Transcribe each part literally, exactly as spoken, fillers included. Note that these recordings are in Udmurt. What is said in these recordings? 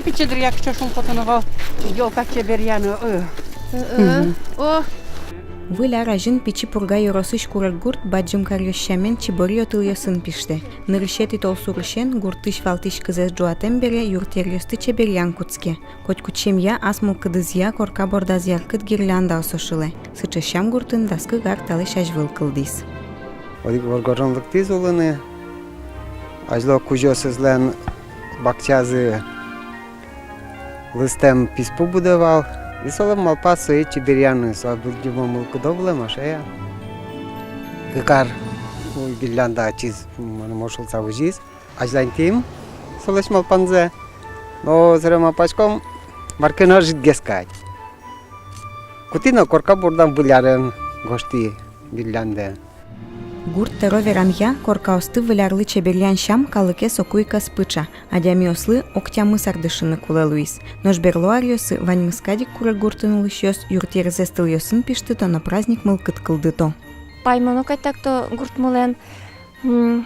Пичи дыръя кыӵе шумпотоно вал ёлка чеберъяны, ы. Ы-ы. Мгм. О. Выль ар азьын Пичи Пурга ёросысь Куреггурт бадӟым каръёс сямен чиборъё тылъёсын пиштэ. Нырысетӥ толсурысен гуртысь валтӥсь кызэз ӝуатэм бере юртъеръёсты чеберъян кутске. Котькуд семья ас мылкыдызъя корка бордаз яркыт гирляндаос ошылэ. Сыӵе сям гуртын дас кык ар талэсь азьвыл кылдӥз. Одӥг воргорон лыктӥз улыны, азьло кузёосызлэн бакчазы лыстэм писпу будэ вал. И солэн малпаз сое чеберъяны, со бадӟым мылкыдо вылэм, а шея. Кык ар, ой, гирлянда ачиз, мыным ошылыса возиз. Азьлантӥм солэсь малпанзэ. Но собере малпаськом, мар ке но ӧжытгес кадь. Кутӥ но корка бордам выль арен гожтӥ гирляндэ. Гурт тӧро веранъя, коркаосты выль арлы чеберъян сям калыкез соку ик ӧз пыӵа. Адямиослы ог тямыс ар дышыны кулэ луиз. Нош берло аръёсы ваньмыз кадь ик Куреггуртын улӥсьёс юртъерзэс тылъёсын пиштыто но праздник мылкыд кылдыто. Паймоно кадь так-то гуртмылэн, м,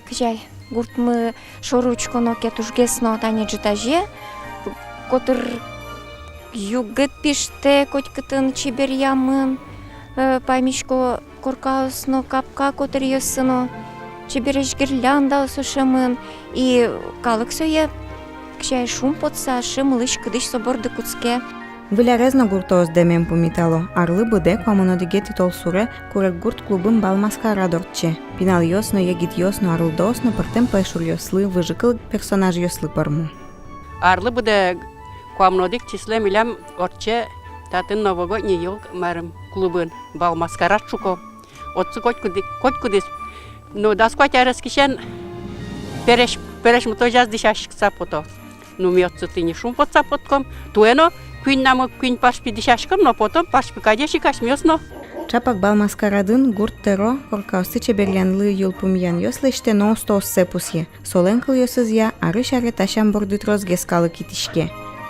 кызьы ай, гуртмы шоры учконо ке, тужгес но тани ӝытазе, котыр югыт пиштэ, котькытын чеберъямын, э, паймисько, коркаос но, капка котыръёсы но чебересь гирляндаос ошемын, и калык сое, кызьы ай, шумпотса, ӵем улӥсь кыдысь со борды кутске. Выль арез но гуртоос дэмен пумитало. Арлы быдэ, куамын одӥгетӥ толсуре, Куреггурт клубын бал-маскарад ортче. Пиналъёс но, егитъёс но, арлыдоос но пӧртэм пӧйшуръёслы, выжыкыл персонажъёслы пӧрмо. Арлы быдэ, куамын одӥг числое милям ортче татын новогодний ёлка, марым, клубын, бал-маскарад шуко. Отчы котькуды-, котькудӥз, ну, дас куать арескысен пересь, пересьмытозяз дӥсяськыса пото. Ну, ми отчы тӥни шумпотса потӥськом. Туэ но куинь, намы куинь парсь пи дӥсяськом но, потом парсь пи кадесь ик асьмеос но. Ӵапак бал-маскарадын гурт тӧро коркаосты чеберъянлы йылпумъянъёс лэсьтэ но устооссэ пусъе. Солэн кылъёсызъя, арысь аре та сям борды тросгес калык итӥське.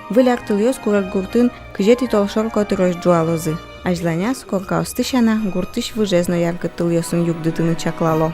Выль ар тылъёс Куреггуртын кызетӥ толшор котырозь ӝуалозы. Азьланяз коркаосты сяна гуртысь выжез но яркыт тылъёсын югдытыны чаклало.